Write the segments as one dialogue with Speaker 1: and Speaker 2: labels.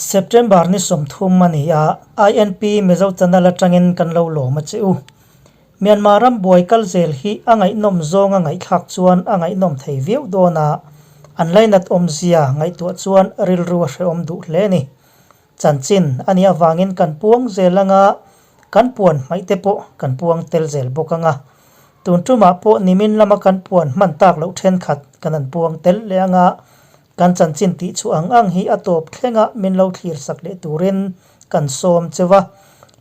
Speaker 1: September ni 30 a ni a, INP Mizo Channel atangin kan lo lawm a che u. Myanmar ram buai kal zel hi a ngaihnawm zawng a ngaihthlak chuan a ngaihnawm thei viau dawn a, an lainat awmzia ngaihtuah chuan rilru a hrehawm duh hle a ni. Chanchin a nih avangin kan puang zel anga kan puan hmaih te pawh kan puang tel zel bawk anga. Tun tumah pawh nimin lama kan puan hman tak loh thenkhat kan han puang tel leh anga kan chanchin tih chu ang ang hi a tawp thlenga min lo thlir sak leh turin kan sawm cheu a,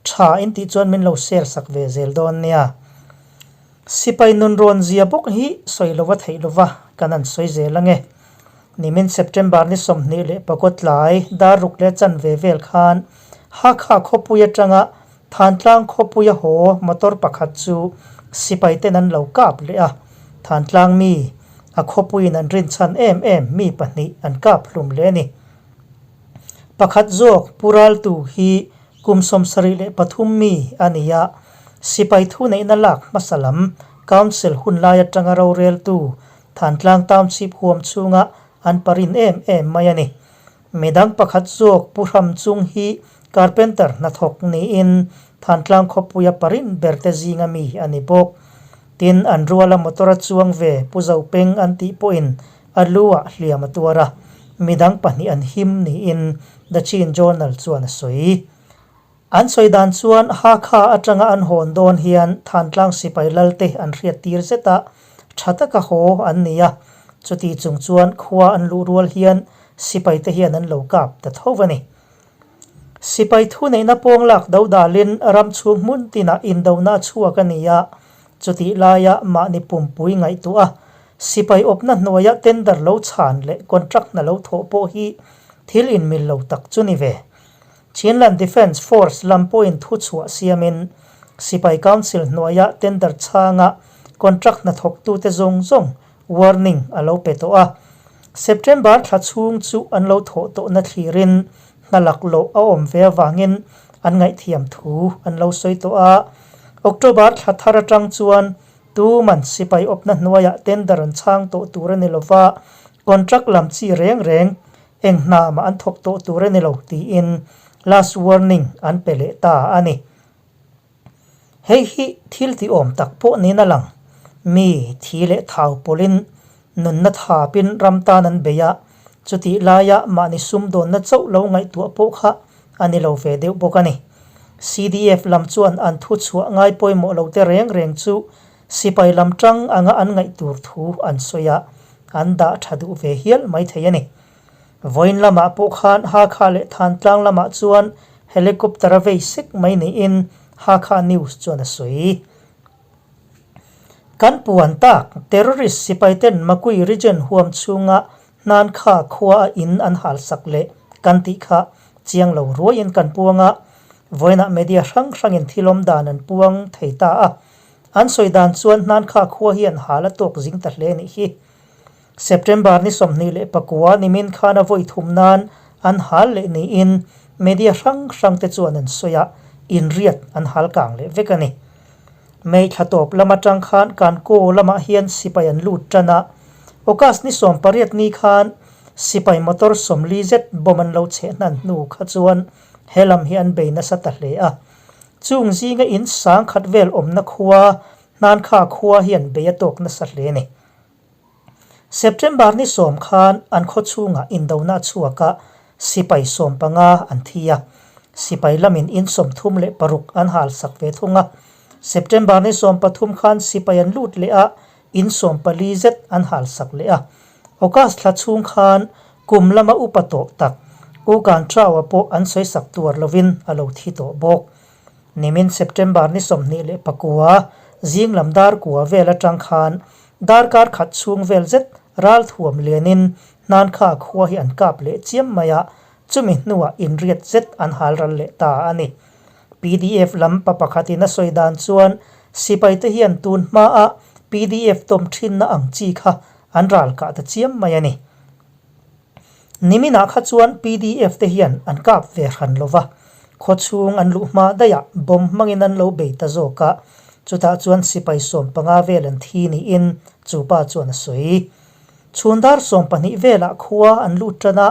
Speaker 1: tha in tih chuan min lo share sak ve zel dawn nia. Sipai nun rawn zia bawk hi sawi lova theih lova kan han sawi zel ange. Nimin September ni 25 tlai dar ruk leh chanve vel khan Hakha khawpui atanga Thantlang khawpuia haw motor pakhat chu sipai ten an lo kap leh a, Thantlang mi a khawpuiin an rinchhan em em mi pahnih an kap hlum leh a ni. Pakhat zawk Pu Raltu hi kum 73 mi a ni a, sipai thuneihna lak hmasa lam Council hun lai atanga roreltu Thantlang Township huam chhunga an parin em em mai a ni. Midang pakhat zawk Pu Hram Chung hi carpenter hnathawk niin Thantlang khawpuia parin berte zinga mi a ni bawk. Tin, an ruala motor a chuang ve Pu Zopeng an tih pawhin a lu ah hliam a tuar a, midang pahnih an him niin The Chin Journal chuan a sawi. An sawi dan chuan Hakha atanga an hawn dawn hian Thantlang sipai lalte an hriat tir zet a, tha taka haw an ni a, chuti chung chuan khua an luh rual hian sipai te hian an lo kap ta tho a ni. Sipai thuneihna pawng lak do dalin ram chhung hmun tinah indona a chhuak a ni a, chutih laia mahni pumpui ngaihtuah a, sipai awpna hnuaia tender lo chhan leh contract hna lo thawh pawh hi thil inmil lo tak chu ni ve. Chinland Defence Force lam pawhin thuchhuah siamin Sipai Council hnuaia tender chhanga contract hna thawktute zawng zawng warning a lo pe tawh a. September thla chhung chu an lo thawh tawhna thlirin hna laklawh a awm ve avangin an ngaihthiam thu an lo sawi tawh a. October thla thar atang chuan tuman sipai awpna hnuaiah tender an chhang tawh tur a ni lova, contract lam chi reng reng eng hna mah an thawk tawh tur a ni lo tiin last warning an pe leh ta a ni. Hei hi thil ti awm tak pawh niin a lang. Mi thi leh thau pawlhin nunna thapin ram tan an bei a, chutih laia mahni sumdawnna chauh lo ngaihtuah pawh kha a ni lo ve deuh bawk a ni. CDF lam chuan an thuchhuah ngai pawimawh lo te reng reng chu sipai lam tang anga an ngaih tur thu an sawi a, an dah tha duh ve hial maithei a ni. Vawiin lamah pawh khan Hakha leh Thantlang lamah chuan helicopter a vei sek mai niin Hakha News chuan a sawi. Kan puan tak, terrorist sipaiten Makui region huam chhunga Hnankha khua a in an halsak leh kan tih kha chiang lo ruaiin kan puang a, vawiinah media hrang hrangin thilawm dan an puang thei ta a. An sawi dan chuan Hnankha khua hian hal a tawk zing ta hle nih hi. September ni 29 nimin khan a vawi thum nan an hal leh niin media hrang hrang te chuan an sawi a, inriat an hal kang leh vek a ni. May thla tawp lam atang khan Kankaw lamah hian sipai an lut tan a, August ni 18 ni khan sipai motor 40 zet bomb an lo cheh hnan hnu kha chuan he lam hi an bei nasa ta hle a. Chung zinga in sang khat vel awmna khua Hnankha khua hian bei a tawk nasa hle a ni. September ni 10 khan an khaw chhungah indona a chhuak a, sipai 15 an thi a, sipai lamin in 36 an hal sak ve thung a. September ni 13 khan sipai an lut leh a, in 14 zet an hal sak leh a. August thla chhung khan kum lama upa tawh tak U Kan Trau-a pawh an sawi sak tuar lovin a lo thi tawh bawk. Nimin September ni 29 zing lam dar kua vel atang khan darkar khat chhung vel zet ral thuam lianin Hnankha khua hi an kap leh chiam mai a, chumi hnuah inriat zet an hal ral leh ta a ni. PDF lam pa pakhatin a sawi dan chuan sipai te hian tun hmaa PDF tawm thinna ang chi kha an ral kah ta chiam mai a ni. Niminah kha chuan PDF te hian an kap ve hran lo va, khaw chhung an luh hma daihah bomb hmangin an lo bei ta zawk a, chutah chuan sipai 15 vel an thi niin chu pa chuan a sawi. Chhun dar 12 velah khua an lut tan a,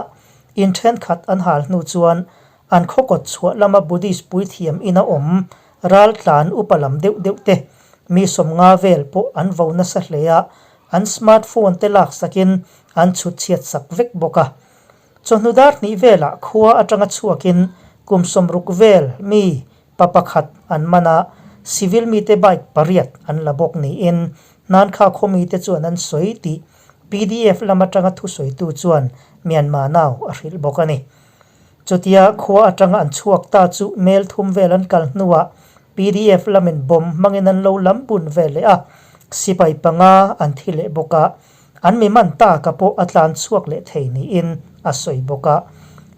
Speaker 1: In thenkhat an hal hnu chuan an khaw kawt chhuah lama Buddhist puithiam ina awm raltlan upa lam deuh deuh te mi 50 vel pawh an vo nasa hle a, an smart phone te laksakin an chhut chhiat sak vek bawk a. Chawhnu dar hnih velah khua atanga chhuakin kum 60 vel mi pa pakhat an man a, civil mite bike pariat an la bawk niin Hnankha khaw mite chuan an sawi tih PDF lam atanga thusawitu chuan Myanmar Now a hrilh bawk a ni. Chutia khua atanga an chhuak ta chu mel thum vel an kal hnuah PDF lamin bomb hmangin an lo lam bun ve leh a, sipai panga an thi leh bawk a, an mi man taka pawh a tlan chhuak leh thei niin a sawi bawk a.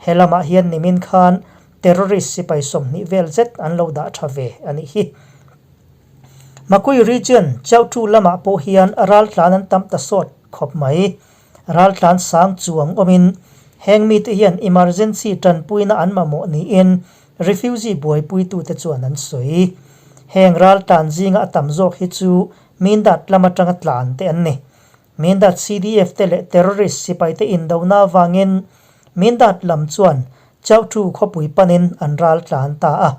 Speaker 1: He lamah hian nimin khan terrorist sipai 20 vel zet an lo dah tha ve a nih hi. Makui region Chautu lamah pawh hian raltlan an tam ta sawt khawp mai. Raltlan sang chuang awmin heng mite hian emergency tanpuina an mamawh niin refugee buaipuitute chuan an sawi. Heng raltlan zinga a tam zawk hi chu Mindat lam atanga tlan te an ni. Mindat CDF te leh terrorist sipaite indona avangin Mindat lam chuan Chautu khawpui panin an raltlan ta a.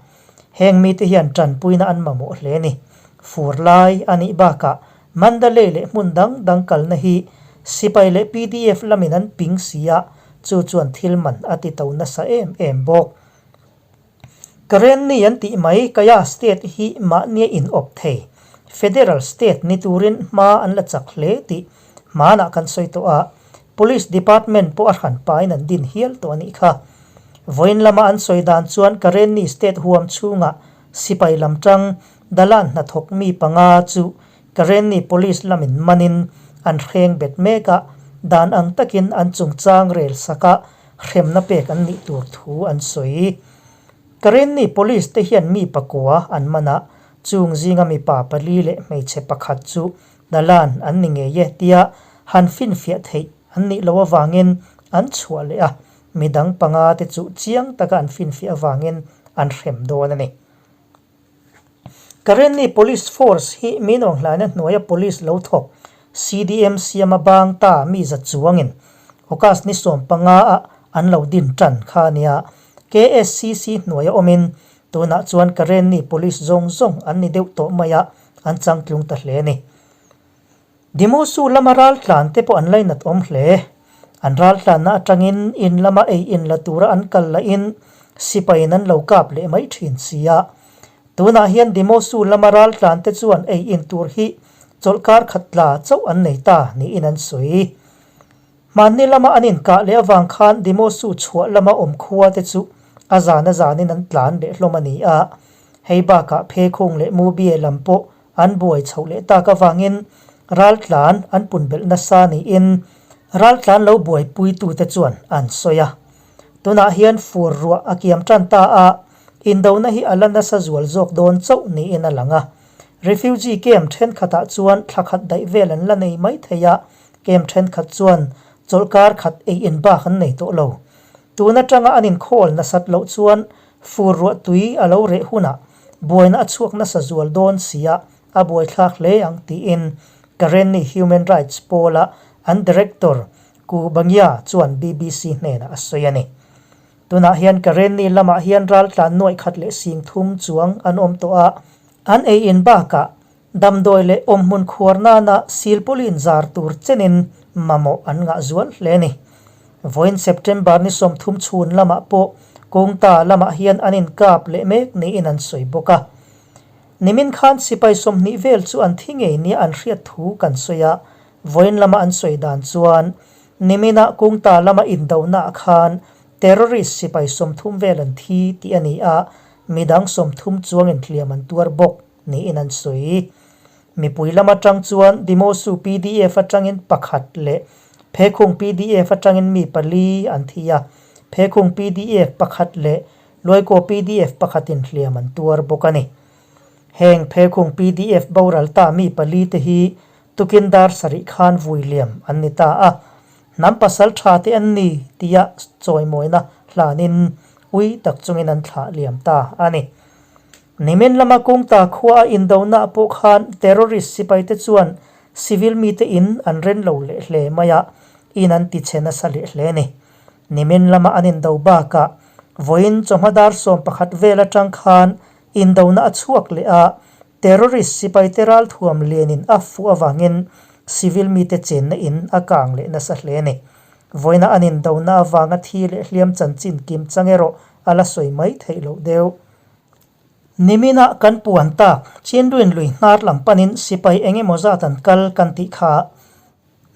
Speaker 1: Heng mite hian tanpuina an mamawh hle a ni. Fur lai a nih bakah Mandalay leh hmun dang dang kalna hi sipai leh PDF lamin an ping si a, chu chuan thil man a ti to nasa em em bawk. Karenni an tih mai Kaya state hi mahnia inawp thei federal state ni turin hma an la chak hle tih hmanah kan sawi tawh a, Police department pawh a hran pain an din hial tawh a nih kha. Vawiin lama an sawi dan chuan Karenni state huam chhungah sipai lam tang Dalan hnathawk mi panga chu Karenni police lamin manin an hreng bet mek a, dan ang takin an chungchang rel saka hremna pek an nih tur thu an sawi. Karenni police te hian mi pakua an man a, chung zinga mipa pali leh hmeichhe pakhat chu Dalan an ni ngei e tia han finfiah theih an nih loh avangin an chhuah leh a, midang panga te chu chiang taka an finfiah avangin an hrem dawn a ni. Karenni Police Force hi min awnghlaina hnuaia police lo thawk CDM siama bang ta mi za chuangin August ni 15 ah an lo din tan kha a nia. KSCC hnuaia awmin tunah chuan Karenni Police zawng zawng an ni deuh tawh mai a, an changtlung ta hle a ni. Dimosu lama raltlan te pawh an lainat awm hle. An raltlanna atangin in lama ei in la tura an kal lahin sipaiin an lo kap leh mai thin si a. Tunah hian Dimosu lama raltlan te chuan ei in tur hi chawlhkar khat tla chauh an nei ta niin an sawi. Hmanni lama an inkah leh avang khan Dimosu chhuah lama awm khua te chu a zan a zanin an tlan leh hlawm a ni a. Hei bakah Phekhung leh Mubie lam pawh an buai chhoh leh tak avangin raltlan an pun belh nasa niin raltlan lo buaipuitute chuan an sawi a. Tunah hian fur ruah a kiam tan ta a, indona hi a la nasa zual zawk dawn chauh niin a lang a. Refugee camp thenkhatah chuan thla khat daih vel an la nei mai thei a, camp thenkhat chuan chawlhkar khat ei in bak an nei tawh lo. Tun atanga an inkhawl nasat loh chuan fur ruah tui a lo reh hunah buaina a chhuak nasa zual dawn sia a buaithlak hle ang tiin Karenni Human Rights pawla an director Ku Bangya chuan BBC hnenah a sawi a ni. Tunah hian Karenni lamah hian raltlan nuaih khat leh 3000 chuang an awm tawh a, an ei in bakah damdawi leh awmhmun khuar nana silpawlin zar tur chenin mamawh an ngah zual hle a ni. Vawiin September ni 30 chhun lamah pawh Kungta lamah hian an inkap leh mek niin an sawi bawk a. Nimin khan sipai 20 vel chu an thi ngei nia an hriat thu kan sawi a, vawiin lama an sawi dan chuan niminah Kungta lama indonaah khan terrorist sipai 30 vel an thi tih a ni a, midang 30 chuangin hliam an tuar bawk niin an sawi. Mipui lam atang chuan Dimosu PDF atangin pakhat leh Phekhung PDF atangin mi pali an thi a, Phekhung PDF pakhat leh Luaikaw PDF pakhatin hliam an tuar bawk a ni. Heng Phekhung PDF boral ta mi pali te hi tukin dar sarih khan vui liam an ni ta a, hnam pasal tha te an ni tia chawimawina hlanin ui tak chungin an thlah liam ta a ni. Nimin lama Kungta khua a indona pawh khan terrorist sipaite chuan civil mite in an ren lo leh hle mai a, in an ti chhe nasa leh hle a ni. Nimin lama an indo bakah vawiin chawhma dar 11 vel atang khan indona a chhuak leh a, terrorist sipaite ralthuam lianin a fuh avangin civil mite chenna in a kang leh nasa hle a ni. Vawiina an indona avanga thi leh hliam chanchin kim chang erawh a la sawi mai theih loh deuh. Niminah kan puan tak, Chinduin lui hnar lam panin sipai eng emaw zat an kal kan tih kha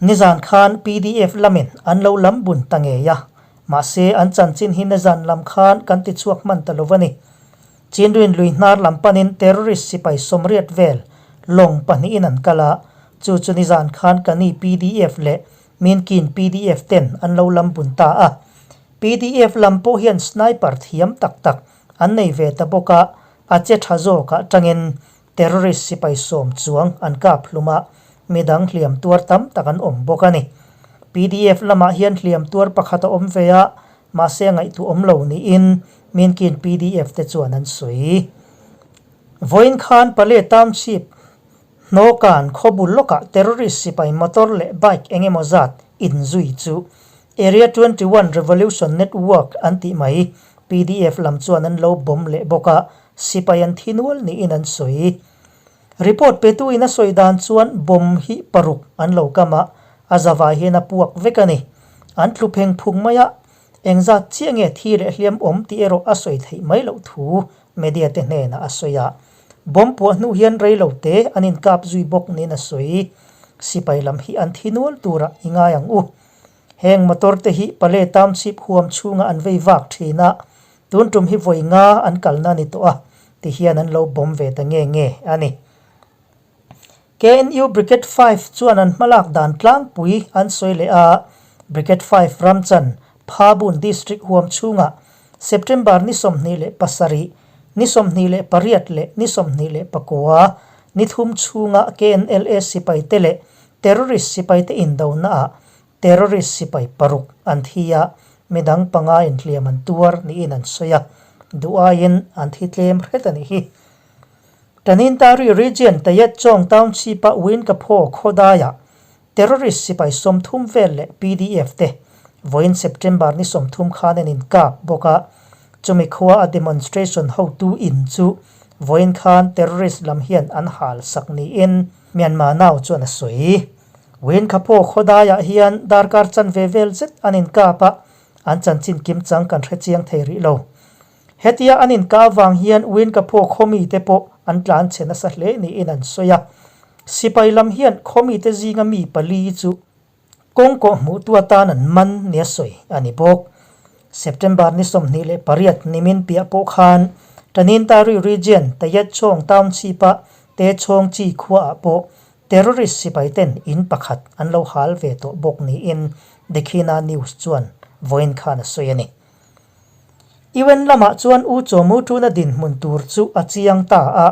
Speaker 1: nizan khan pdf lamin an lo lam bun ta ngei a, mahse an chanchin hi nizan lam khan kan ti chhuak hman ta lo a ni. Chinduin lui hnar lam panin terrorist sipai 80 vel lawng pahnihin an kal a, chu chu nizan khan Kani pdf leh Minkin pdf ten an lo lam bun ta a. Pdf lam pawh hian sniper thiam tak tak an nei ve ta bawk a, a che tha zawkah tangin terrorist sipai 10 chuang an kap hlum a, midang hliam tuar tam tak an awm bawk a ni. Pdf lamah hian hliam tuar pakhat a awm ve a, mahse a ngaihtuah awm lo niin Minkin pdf te chuan an sawi. Vawiin khan Pale Township Hnawkan khawbul lawkah terrorist sipai motor leh bike eng emaw zat inzui chu Area 21 Revolution Network an tih mai pdf lam chuan an lo bomb leh bawk a, sipai an thi nual niin an sawi. Report petu in a sawi dan chuan bomb hi paruk an lo kam a, a zavai hian a puak vek a ni. An tlu pheng phung mai a, engzat chiah nge thi leh hliam awm tih erawh a sawi theih mai loh thu media te hnenah a sawi a. Bomb puah hnu hian rei lo te an inkap zui bawk niin a sawi. Sipai lam hi an thi nual turah i ngai ang u. Heng motor te hi Pale Township huam chhunga an vei vak thin a, tun tum hi vawi nga an kalna a ni tawh a, ti hian an lo bomb ve ta nge nge a ni. KNU Brigade 5 chuan an hmalak dan tlangpui an sawi leh a, Brigade 5 Ramchan, Phabun District huam chhungah September ni 27, ni 28 leh ni 29, ni thum chhunga KNLA sipaite leh terrorist sipaite indonaah terrorist sipai paruk an thi a, midang panga inhliam an tuar niin an sawi a, duh aiin an thi tlem hret a nih hi. Tanintari Region Tayet Chawng Township-a Winkaphaw khawdaiah terrorist sipai 30 vel leh pdf te vawiin September ni 30 khan an inkap bawk a, chumi khua a demonstration hotu in chu vawiin khan terrorist lam hian an hal sak niin Myanmar Now chuan a sawi. Winkaphaw khawdaiah hian darkar chanve vel zet an inkap a, an chanchin kimchang kan hre chiang thei rih lo. Hetia an inkah avang hian Winkaphaw khawmite pawh an tlan chhe nasa hle niin an sawi a. Sipai lam hian khawmite zinga mi pali chu kawng kawh hmuhtu atan an man nia sawi a ni bawk. September ni 28 nimin piah pawh khan Tanintari Region Tayetchawng Township-a Techawngchi khuaah pawh terrorist sipaiten in pakhat an lo hal ve tawh bawk niin Dekhina News chuan vawiin khan a sawi a ni. UN lamah chuan U Chawmu tuna dinhmun tur chu a chiang ta a,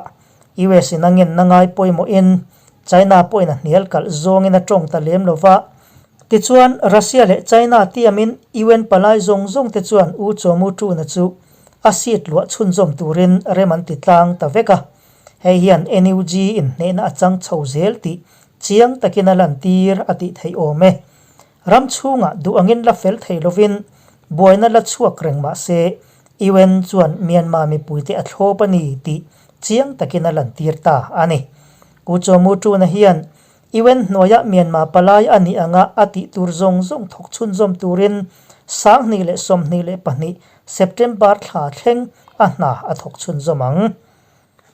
Speaker 1: US in a ngenna ngai pawimawhin China pawhin a hnial kalh zawngin a tawng ta lem lo va. Tichuan, Russia leh China tiamin UN palai zawng zawng te chuan U Chawmu tuna chu a seat luah chhunzawm turin rem an ti tlang ta vek a. Hei hian NUG in hnehna a chang chho zel tih chiang takin a lantir a tih theih awm e. Ram chhungah duh angin la fel thei lovin buaina la chhuak reng mah se UN chuan Myanmar mipuite a thlawp a ni tih chiang takin a lantir ta a ni. U Chaw Mu Tuna hian UN hnuaia Myanmar palai a nih anga a tih tur zawng zawng thawk chhunzawm turin 2022 September thla thleng a hna a thawk chhunzawm ang.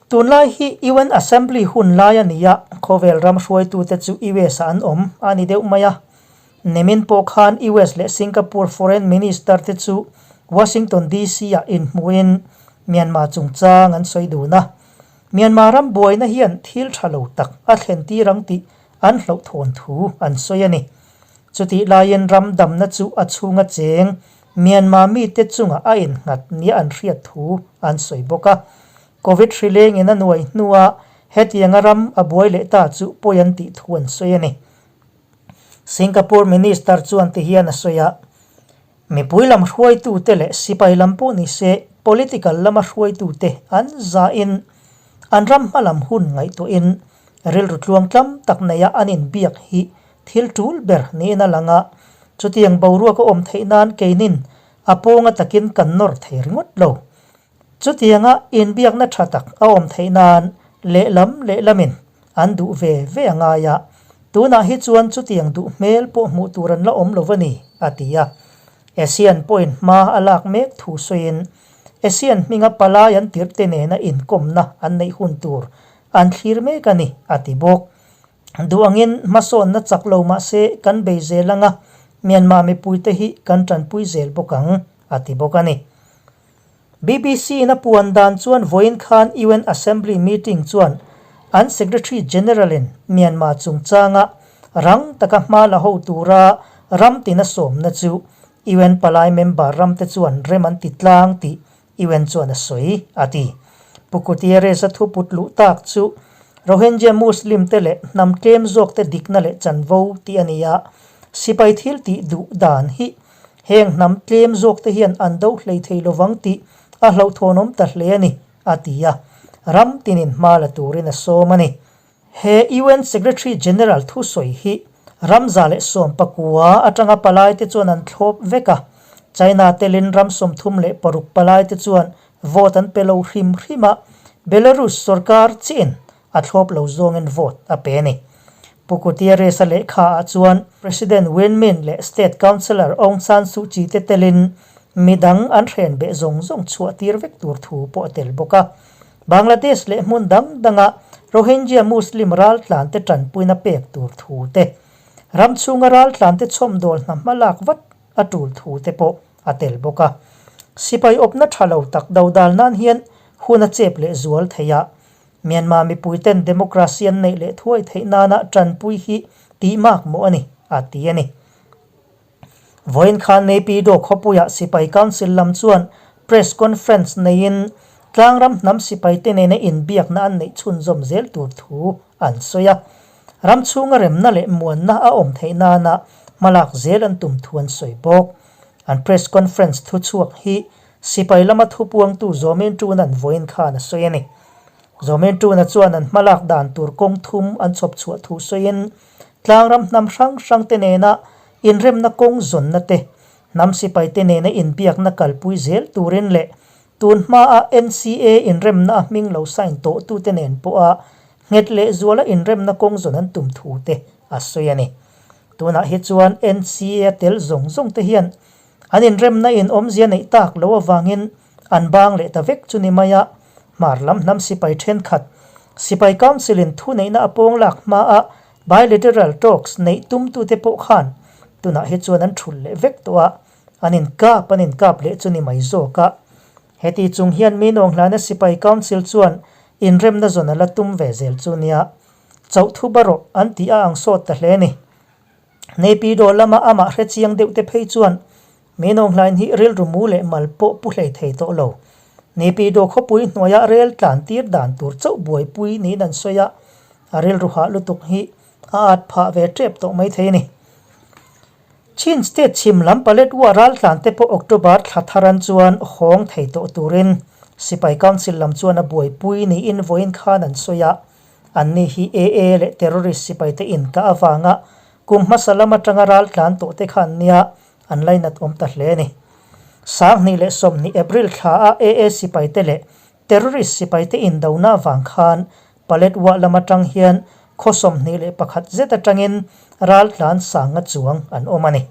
Speaker 1: Tunlai hi UN Assembly hun lai a ni a, khawvel ram hruaitute chu US ah an awm a ni deuh mai a. Nimin pawh khan US leh Singapore Foreign Minister te chu Washington DC ah inhmuhin Myanmar chungchang an sawi dun a. Myanmar ram buaina hian thil tha lo tak a thlen tir ang tih an hlauhthawn thu an sawi a ni. Chutih laiin ram damna chu a chhunga cheng Myanmar mite chungah a innghat nia an hriat thu an sawi bawk a. Covid hri lengin a nuai hnua hetianga ram a buai leh ta chu pawi an tih thu an sawi a ni. Singapore Minister chuan ti hian a sawi a, Mipui lam hruaitute leh sipai lam pawh ni se political lama hruaitute an zahin an ram hmalam hun ngaihtuahin rilru tluang tlam tak neia an inbiak hi thil tul ber niin a lang a. Chutiang boruak a awm theih nan keinin a pawnga takin kan nawr thei ringawt lo. Chutianga inbiakna tha tak a awm theih nan lehlam lehlamin an duh ve ve a ngai a, tunah hi chuan chutiang duh hmel pawh hmuh tur an la awm lo a ni, a ti a. ASEAN pawhin hma a lak mek thu sawiin ASEAN hminga palai an tirhte nena inkawmna an neih hun tur an thlir mek a ni, a ti bawk. Duh angin hmasawnna chak lo mah se kan bei zel anga Myanmar mipuite hi kan tanpui zel bawk ang, a ti bawk a ni. BBC-in a puan dan chuan vawiin khan UN Assembly meeting chuan an Secretary General-in Myanmar chungchanga rang taka hma la ho tura ram tina sawmna chu UN palai member ramte chuan rem an ti tlang tih UN chuan a sawi, a ti. Pu Guterres-a thu put luh tak chu Rohingya Muslim-te leh hnam tlem zawkte dikna leh chanvo tih a ni a, sipai thil tih duh dan hi Heng hnam tlem zawk te hian an do hlei thei lovang tih a hlauhthawnawm ta hle a ni, a ti a. Ram tinin hma la turin a sawm a ni. He UN Secretary General thusawi hi ramza leh 19 atanga palaite chuan an thlawp vek a. China telin ram 36 palaite chuan vote an pe lo hrim hrim a, Belarus sorkar chiin a thlawp lo zawngin vote a pe a ni. Pu Gutierrez-a lehkha ah chuan President Win Myint leh State Counsellor Aung San Suu Kyi te telin midang an hren beh zawng zawng chhuah tir vek tur thu pawh a tel bawk a. Bangladesh leh hmun dang danga Rohingya Muslim raltlante tanpuina pek tur thu te, ram chhunga raltlante chhawmdawl hna hmalak vat a tul thu te pawh a tel bawk a. Sipai awpna tha lo tak dodal nan hian hun a chep leh zual thei a, Myanmar mipuiten democracy an neih leh thuai theih nana tanpui hi tih mak mawh a ni, a ti a ni. Vawiin khan Naypyidaw khawpuiah Sipai Council lam chuan press conference neiin tlangram hnam sipaite nena inbiakna an neih chhunzawm zel tur thu an sawi a. Ram chhunga remna leh muanna a awm theih nana hmalak zel an tum thu an sawi bawk. An press conference thuchhuak hi Sipai lama thupuangtu Zawmen Ṭuna'n vawiin khan a sawi a ni. Zawmen Ṭuna chuan an hmalak dan tur kawng thum an chhawp chhuah thu sawiin, tlangram hnam hrang hrangte nena inremna kawng zawnna te, hnam sipaite nena inbiakna kalpui zel turin leh tun hmaa NCA inremna a hming lo sign tawhtute nen pawha nghet lehzuala inremna kawng zawn an tum thu te a sawi a ni. Tunah hi chuan NCA tel zawng zawng te hian An inremna in awmzia neih tak lo avangin an bang leh ta vek chu ni mai a, hmar lam hnam sipai thenkhat, Sipai Council in thuneihna a pawng lak hma a bilateral talks neih tumtute pawh khan tunah hi chuan an thulh leh vek tawh a, an inkap an inkap leh chu ni mai zawk a. Heti chung hian Minawnghlana Sipai Council chuan inremna zawn a la tum ve zel chu nia, chauh thu barawh an tih a ang sawt ta hle ni. Naypyidaw lama amah hre chiang deuh te phei chuan Minawnghlain hi rilru mu leh mal pawh pu hlei thei tawh lo. Naypyidaw khawpui hnuaia rel tlan tir dan tur chauh buaipui niin an sawi a, a rilru hah lutuk hi a at phah ve tep tawh mai thei a ni. Chin State chhim lam Paletwa raltlan te pawh October thla tharan chuan hawng thei tawh turin Sipai Council lam chuan a buaipui niin vawiin khan an sawi a, Anni hi AA leh terrorist sipaite inkah avanga kum hmasa lam atanga ral tlan tawh te kha an nia, an lainat awm ta hle a ni. 2020 April thla a AA sipaite leh terrorist sipaite indona avang khan Paletwa lam atang hian khaw 21 zet atangin ral tlan sanga chuang an awm a ni.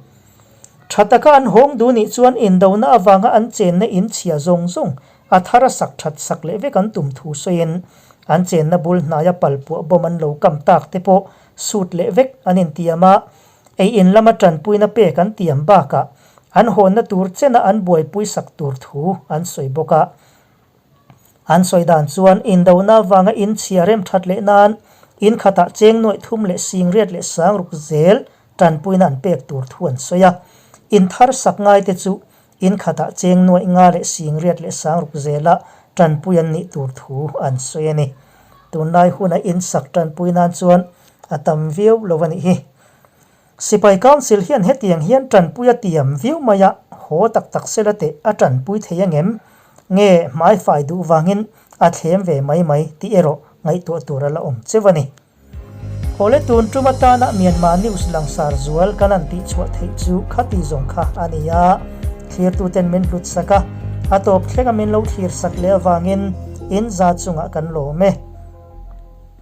Speaker 1: Tha taka an hawng duh nih chuan indona avanga an chenna in chhia zawng zawng a thar a sak that sak leh vek an tum thu sawiin an chenna bul hnaia palpuah bawm an lo kam tak te pawh sut leh vek an intiam a, ei in lama tanpuina pek an tiam bakah an hawnna tur chena an buaipui sak tur thu an sawi bawk a. An sawi dan chuan indona avanga in chhia rem that leh nan in khatah cheng nuaih thum leh singriat leh sangruk zel tanpuina an pek tur thu an sawi a, in thar sak ngai te chu in khatah cheng nuaih nga leh singriat leh sangruk zela tanpui an nih tur thu an sawi a ni. Tunlai huna in sak tanpui nan chuan a tam viau lo a nih hi. Sipai Council hian hetiang hian tanpui a tiam viau mai a, haw tak tak sela teh a tanpui thei angem? Nge hmaifai duh vangin a thlem ve mai mai tih erawh ngaihtuah tur a la awm cheu a ni. Awle tun tum atana Myanmar news langsar zual kan han tihchhuah theih chu khati zawng kha a ni a, thlirtuten min hlut sak a, a tawp thlenga min lo thlir sak leh avangin in za chungah kan lawm e.